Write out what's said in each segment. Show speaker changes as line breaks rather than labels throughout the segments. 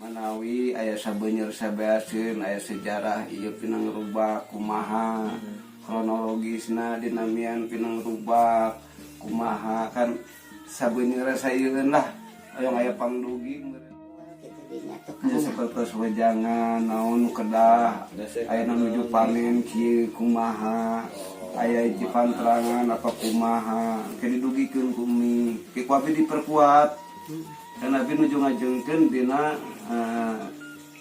Manawi aya sabeunyer sabeaseun, aya sejarah ieu Pinang Rubak kumaha, kronologisna dinamian Pinang Rubak kumaha, kan sabeunyer sayeun lah, hoyong aya pangdugi meureun.
Gitu dinya tuh.
Ya, seperti wejangan naon nu kedah aya nu nuju panen kieu kumaha, aya hiji pantrangan apa kumaha ke didugikeun ku mi ke ku abi diperkuat dan abi nuju ngajengkeun dina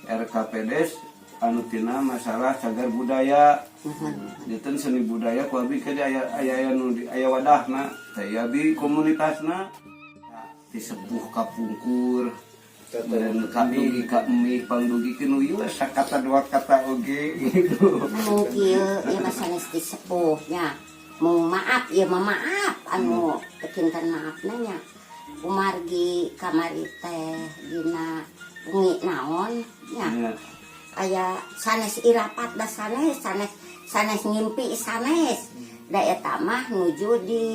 RKPDes anu tina masalah cagar budaya. Janten seni budaya ku abi ke aya aya aya nu aya wadahna teh abi komunitasna ti sepuh kapungkur. Dan dugi ka emi pangdugikeun ieu sakata dua kata oge gitu.
Mung kieu ieu mah sanes ti sepuhnya. Mung maaf ieu mah, maaf anu teu kinten maafna nya. Kumargi kamari teh dina wengi naon nya. Aya sanes irapat da sanes sanes sanes ngimpi sanes. Da eta mah nuju di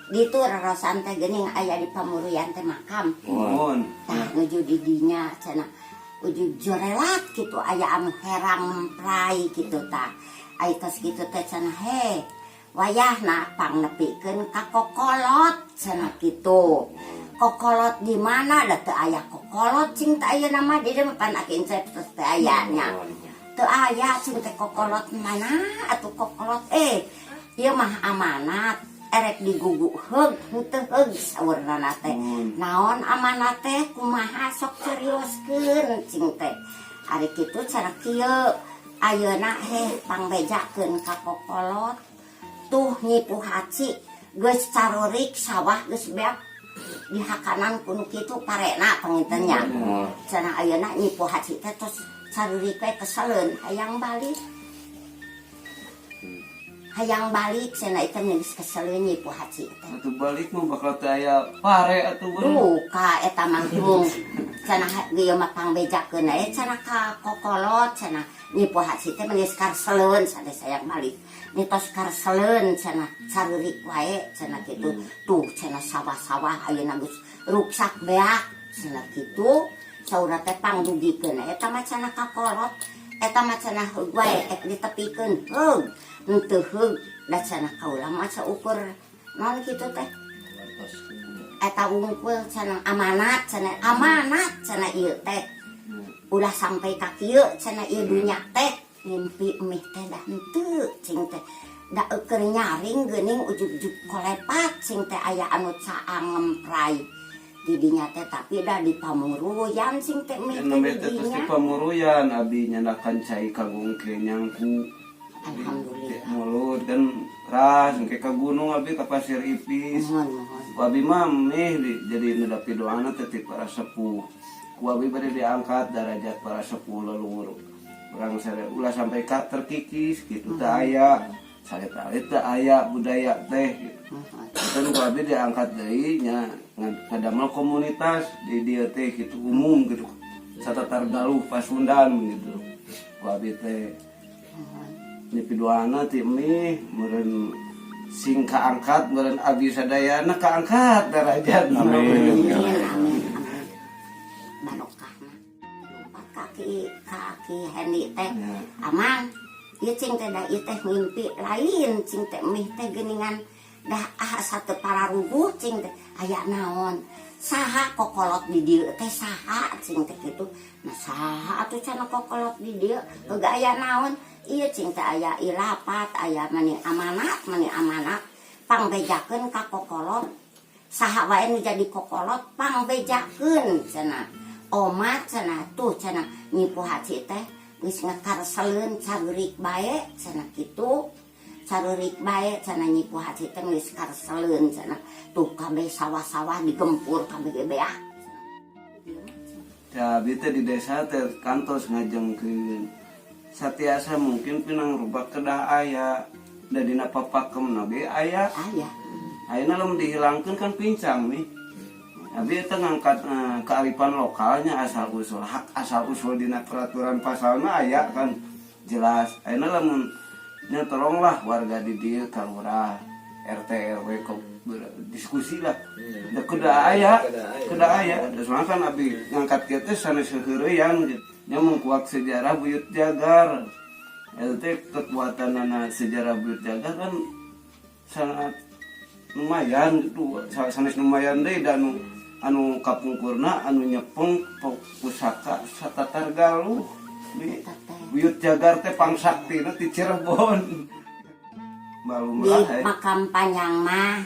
ditu rarasan teh geuning aya di pamuruyan teh makam.
Mohon.
Tah, nuju di dinya cenah ujug jorelat gitu aya anu herang memprai gitu. Tah, aya tos kitu teh cenah, he wayahna pangnepikeun ka kokolot cenah kitu. Kokolot di mana da teu aya kokolot cing teh ayeuna mah di dieu mah, pan akin cep teh aya nya. Teu aya cing teh kokolot mana atuh kokolot. Eh, ieu mah amanat erek digugu heug henteu heug saurnana teh. Naon amanat teh kumaha, sok carioskeun cing teh. Ari kitu cara kieu ayeuna heh pangbejakeun ka kokolot tuh. Nyi Puhaci geus carurik, sawah geus beak dihakanan kuno kitu parena panginten nya. Cenah ayeuna Nyi Puhaci teh tos carurik we, keseleun, hayang balik, hayang balik cenah itu geus keseleun Nyi Puhaci teh.
Atuh balik mah bakal teu aya pare atuh bener.
Duka eta mah mung cenah ieu mah pangbejakeun aya cenah ka kokolot cenah. Nyi Puhaci teh geus karseleun sanes hayang balik. Ni tos karseleun cenah, carurik wae cenah kitu. Tuh cenah sawah-sawah ayeuna geus ruksak beak cenah kitu. Saurna teh pangdugikeun eta mah cenah ka kolot. Eta mah cenah heug wae ek ditepikeun heug henteu heug da cenah kaula mah saukur naon kitu teh. Eta wungkul cenah amanat cenah, amanat cenah ieu teh ulah sampai ka kieu cenah ieu dunya teh. Ngimpi mih teh dah henteu cing teh da keur nyaring geuning ujug-ujug kolepat cing teh aya anu caang ngemprai di dinya teh, tapi dah di pamuruyan cing teh mih teh.
Nembe
Di
teh terus di
dinya.
Pamuruyan abi nyandakan cai kagung kenyangku
Alhamdulillah.
Mulut kan ras engke ka gunung abi ka Pasir Ipis.
Mohon, mohon.
Ku abi mah nih jadi nedapi doana teh ti para sepuh. Ku abi bade diangkat derajat para sepuh leluhur. Urang sare ulah sampai ka terkikis gitu, teu aya salit-alit, teu aya budaya teh gitu.
Mohon.
Kan ku abi diangkat deui nya ngadamel komunitas di dieu teh gitu, umum gitu. Satatar Galuh Pasundan gitu. Ku abi teh
Mohon.
ni piduana ti mih meureun sing kaangkat, meureun abi sadayana kaangkat derajat.
Amin.
Amin, amin, amin. Barokahna. Lompat kaki kaki Hendi teh. Amang, ieu cing teh da ieu teh ngimpi lain cing teh mih teh geuningan dah ah satu pararuguh cing teh aya naon. Saha kokolot di dieu teh, saha cing teh kitu. Nah, saha atuh cenah kokolot di dieu, heuga aya naon. Ieu cing teh aya ilapat, aya mani amanat, mani amanat. Pangbejakeun ka kokolot. Saha wae nu jadi kokolot pangbejakeun cenah. Omat cenah tuh cenah Nyi Puhaci teh geus ngekarseleun carurik bae cenah kitu. Carurik bae cenah Nyi Puhaci teh geus karseleun cenah. Tuh kabeh sawah-sawah digempur kabeh ge beak.
Ya, abi teh di desa teh kantos ngajengkeun. Satiasa mungkin Pinang Rubak kedah aya. Da dina papakem ge aya.
Aya.
Ayeuna lamun dihilangkeun kan pincang nih. Abi eta ngangkat kearifan lokalnya, asal usul hak asal usul dina peraturan pasalna aya kan jelas. Ayeuna lamun nya tolonglah warga di dieu, ka lurah, RT RW kok diskusi lah. Da kuda aya, kuda aya. Da soalnya kan abi ngangkat kieu teh sanes heureuyan gitu. Nya mengkuak sejarah Buyut Jagar. Eta teh kekuatanana sejarah Buyut Jagar kan sangat lumayan gitu. Sanes lumayan deui da anu anu kapungkurna anu nyepeng pusaka satatar Galuh. Di Buyut Jagar teh pangsaktina ti Cirebon.
Di
Balumrah eh.
Makam Panjang mah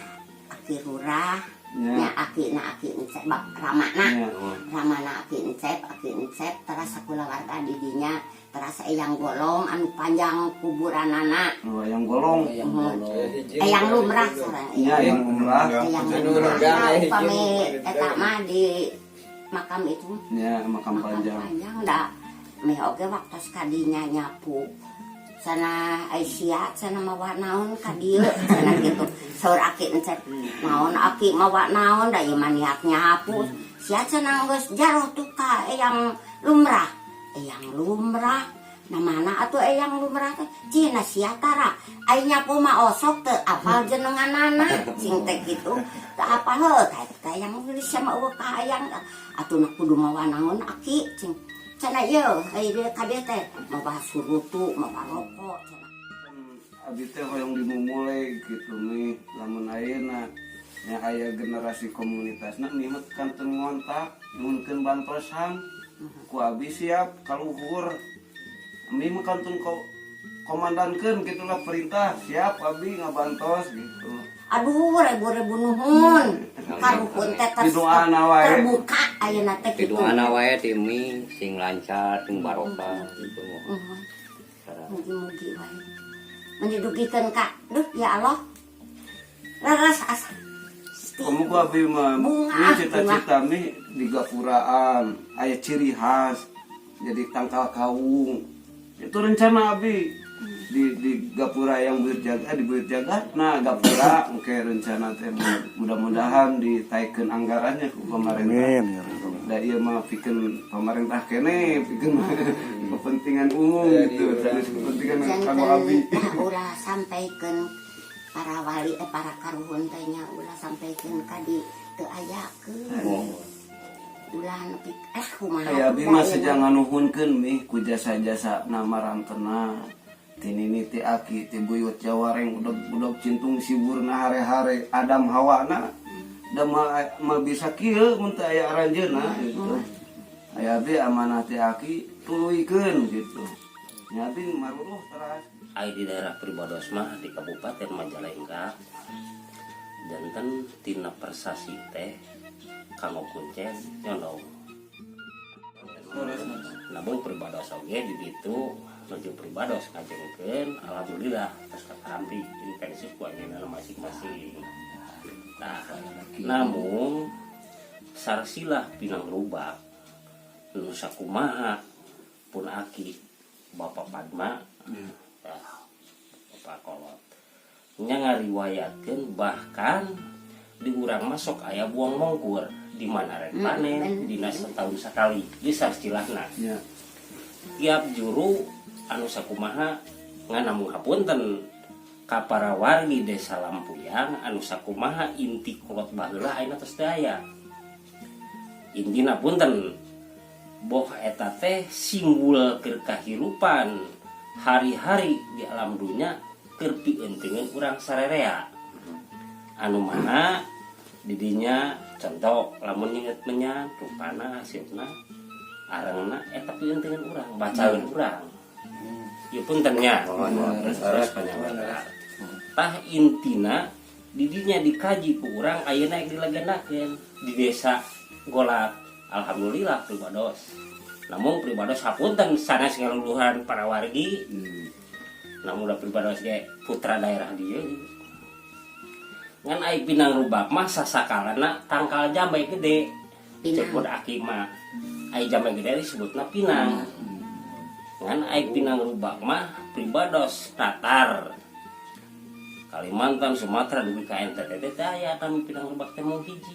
aki lurah
Ya.
nya, aki na, aki Encep, bak ramana. Ramana aki Encep, aki Encep teras sakulawarga di dinya, teras Eyang Golong anu panjang kuburanana.
Oh, Eyang Golong.
Eyang Lumrah sareng.
Nya, Eyang Lumrah.
Eyang
Anu
Lumrah.
renggang,
Nah,
eh,
upami
hiji.
eta mah di makam itu.
Nya, makam
Makam
panjang.
Panjang da meh oge waktu kadinya nyapu sana, Aisyah sana mawa naon ka dieu sana gitu. Saur aki Encep, "Naon aki mawa naon?" Da ieu mah niat nyapu sia cenah, geus jaroh tuh ka Eyang Lumrah. Eyang Lumrah nah mana atuh Eyang Lumrah teh cina sia tara ai nyapu mah osok teu apal jenenganana cing teh kitu, teu apal heuh teh teh Eyang geus sama eueuh ka Eyang atuh na kudu mawa naon aki cing cenah ieu ai dieu ka dieu teh mawa surutu, mawa rokok cenah.
Abi teh hoyong dimumule gitu nih, lamun ayeuna nya aya generasi komunitasna nimet kantun ngontak nyuhunkeun bantosan ku abi siap kaluhur. Abi mah kantun ko komandankeun gitulah, perintah siap abi ngabantos gitu.
Aduh, ribu-ribu nuhun karuhun teh
Didoana wae.
Terbuka ayeuna teh kitu.
Didoana wae ti mi sing lancar, sing barokah gitu.
Nuhun. Mugi-mugi wae mendidugikeun ka duh ya Allah leres asa.
Kamu ku abi mah
Bunga,
ini cita-cita mi di gapuraan aya ciri khas jadi tangkal kawung itu rencana abi di gapura yang Buyut Jaga, di Buyut Jaga. Nah, gapura oke rencana teh mudah-mudahan ditaikkeun anggarannya ku pemerintah.
Amin ya Rabbal.
Da ieu mah pikeun pemerintah kene, pikeun kepentingan umum gitu, sanes kepentingan kanggo abi.
Janten ulah sampaikeun para wali, eh, para karuhun teh nya, ulah sampaikeun ka di teu ayakeun, ulah nepi eh kumaha.
Aya abi mah sejak nganuhunkeun mi ku jasa-jasa nama rantena ti nini, ti aki, ti buyut jawareng udeg-udeg cintung siburna hare-hare Adam Hawana da mah bisa kieu mun teu aya aranjeunna gitu. Aya abi amanah ti aki tuluykeun gitu. Nya abi maruruh teras.
Ai di daerah pribados mah di Kabupaten Majalengka janten tina persasi teh kanggo kuncen nyondong, namun pribados oge di ditu nuju pribados ngajengkeun, alhamdulillah tos katampi intensif ku anjeunna masing-masing. Nah, namun sarsilah pinang rubak nu sakumaha pun aki Bapak Padma ya, Bapak Kolot nya ngariwayatkeun bahkan di urang masuk aya buang mongkur di mana rek panen dina setahun sekali di sarsilahna tiap juru anu sakumaha ngan namung hapunten ka para wargi desa Lampuyang anu sakumaha inti kolot baheula ayeuna tos teu aya. Intina punten boh eta teh simbol keur kahirupan hari-hari di alam dunya keur pieunteuneun urang sarerea anu mana didinya contoh lamun nyeungeut menyan rupana hasilna arengna eta pieunteuneun urang, bacaeun urang ieu punten nya terus panjang lebar. Tah, intina didinya dikaji ku urang ayeuna dilegendakeun di desa Golat, alhamdulillah pribados. Namun pribados hapunten sanes ngaluluhan para wargi, namun udah pribados ge putra daerah dieu ngan ai pinang rubak mah sasakalana tangkal jambe gede.
Pinang.
Cek pun aki mah ai jambe gede disebutna pinang. Ngan ai pinang rubak mah pribados tatar Kalimantan, Sumatera dugi ka NTT teh aya kami pinang rubak teh mung hiji.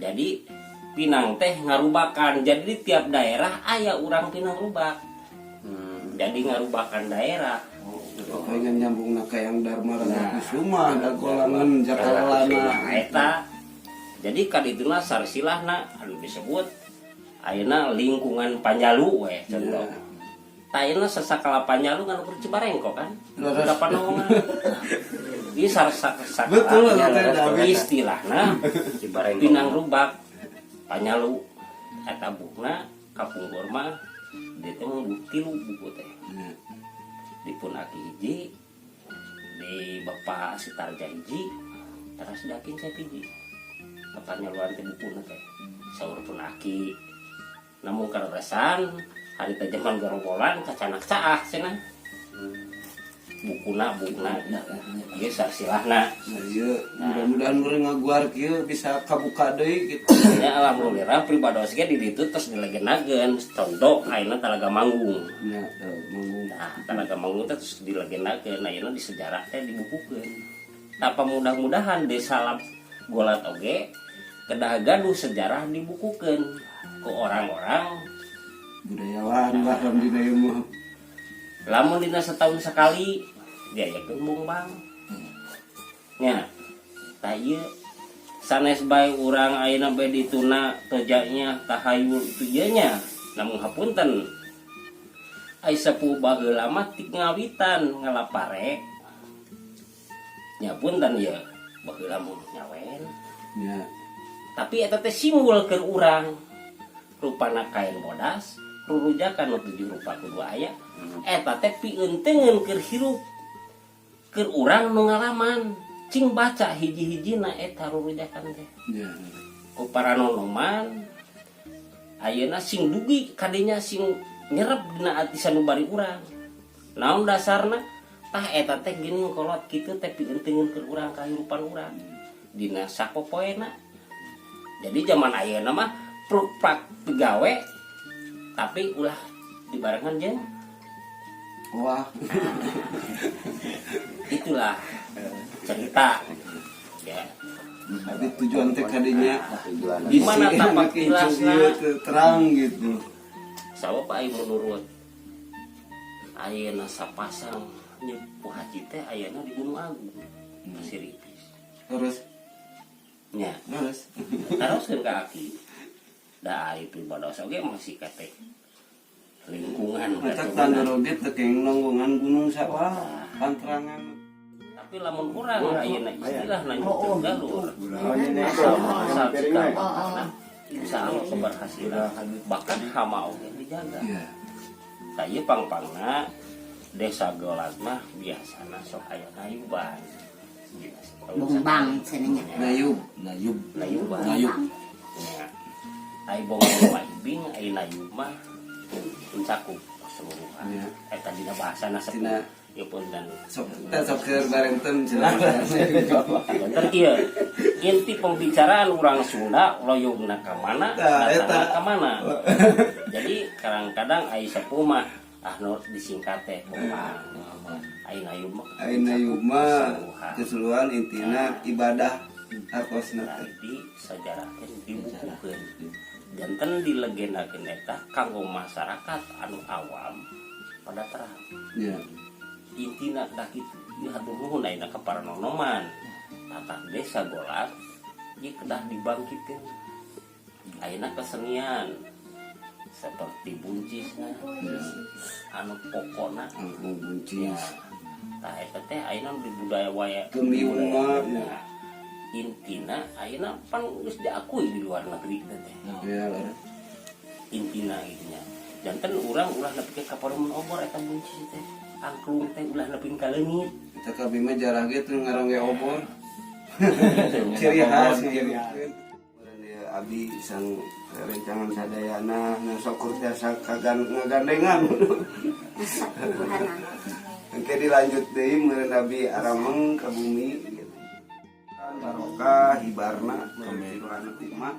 Jadi pinang teh ngarubakan, jadi di tiap daerah aya urang pinang rubak, jadi ngarubakan daerah.
Pengen nyambung ka yang Dharma Raga Kusuma dagolangan Jakalana.
Nah, eta jadi kadituna sarsilahna anu disebut ayeuna lingkungan Panjalu we contoh. Tah, ayeuna sasakala Panjalu ngan ukur Cibarengkok kan.
Leres.
Udah panongan. Ieu sakala
Betul, teh, David.
Istilahna
Cibarengkok.
Pinang Rubak Panjalu eta bukna kapungkur mah dia teh buku tilu buku teh dipun aki hiji, di Bapak Sitarja hiji, terus dakin saya hiji Panjaluan teh bukuna teh saur pun aki, namun kaleresan harita zaman gerombolan kacanak caah cenah bukuna bukuna ieu sarsilahna.
Nah, iya, mudah-mudahan urang ngaguar kieu bisa kabuka deui gitu.
Ya, alhamdulillah pribados ge di ditu terus dilegendakeun, contoh ayeuna Talaga Manggung.
Ya, tuh, manggung.
Nah, Talaga Manggung teh terus dilegendakeun, ayeuna di sejarah teh dibukukeun. Tapa mudah-mudahan desa Lap Golat oge kedah gaduh sejarah dibukukeun ke orang-orang.
Budayawan bahkan dina ieu mah.
Lamun dina setahun sekali diayakeun bongbang nya. Tah, ieu sanes bae urang ayeuna bae dituna tojanya tahayul itu ieu nya, namun hapunten, ai sepuh baheula mah ti ngawitan ngalapare nya, punten ieu, baheula mun nyawen. Tapi eta teh simbol keur urang, rupana kain bodas rurujakan nu tujuh rupa kudu aya. Eta teh pieunteuneun keur hirup keur urang nu ngalaman, cing baca hiji-hijina eta rurujakan teh ku para nonoman ayeuna sing dugi kadinya, sing nyerep dina ati sanubari urang. Naon dasarna? Tah, eta teh gini, kolot kitu teh pieunteuneun keur urang kahirupan urang dina sapopoena. Jadi zaman ayeuna mah pruk-prak pigawe, tapi ulah dibarengan jeung
Wah.
Itulah cerita ya.
Tapi tujuan teh kadinya
Tujuan.
Gimana tapak
makin
tilasna?
ieu teh terang gitu.
Sabab ai menurut ayeuna sapasang nyepuh haji teh ayeuna di Gunung Agung, Pasir Ipis.
Terus
nya.
Terus
teruskeun ka aki da ai pribados oge masih kate lingkungan
Matak
keturunan.
Tandur oge teu kenging nonggongan gunung sawah pantrangan.
Tapi lamun urang ayeuna istilah lanjutkeun galur asal asal cikal bakalna, insya Allah keberhasilan, bahkan hama oge dijaga. Saya pang-pangna desa Golat mah biasana sok aya nayuban.
Bongbang cenah nya.
Nayub, nayub.
Nayuban.
Nayub.
Ya. Ai bongbang mah ibing, ai nayub mah mencakup keseluruhan. Eta dina bahasana sepuh.
Dina-
Ya pun dan
Sok teh sok keur barenten cenah.
Bentar kieu. Inti pembicaraan orang Sunda loyongna ka mana,
Tah,
datangna
eta.
ka mana. Jadi kadang-kadang ai sepuh mah ah nu disingkat teh bongbang. Ai nayub mah
Ai nayub mah
keseluruhan.
Keseluruhan intina ibadah artosna teh.
Di sejarahkeun, dibukukeun. Janten dilegendakeun eta kanggo masyarakat anu awam pada terang. Intina dah kitu. Ieu hatur nuhun ayeuna ka para nonoman. Tata desa Golat ieu kedah dibangkitkeun. Ayeuna kesenian seperti buncisna anu pokona
Angklung buncis.
Ya. Tah, eta teh ayeuna di budaya waya.
Gemiung mah, ya.
Intina ayeuna pan geus diakui di luar negeri teh teh.
Ya, leres.
Intina gitu nya. Janten urang ulah nepi ka parumun obor eta buncis teh. Angklung teh ulah nepi ka leungit.
Kita kabeh mah jarah ge teu ngarangge obor. Ciri khas, ciri khas. Ya, abi sang rencangan sadayana nu syukur tiasa kagan ngagandengan.
Sakuhana.
Engke dilanjut deui meureun abi arameng ka bumi gitu. Kan barokah hibarna meureun anak mah.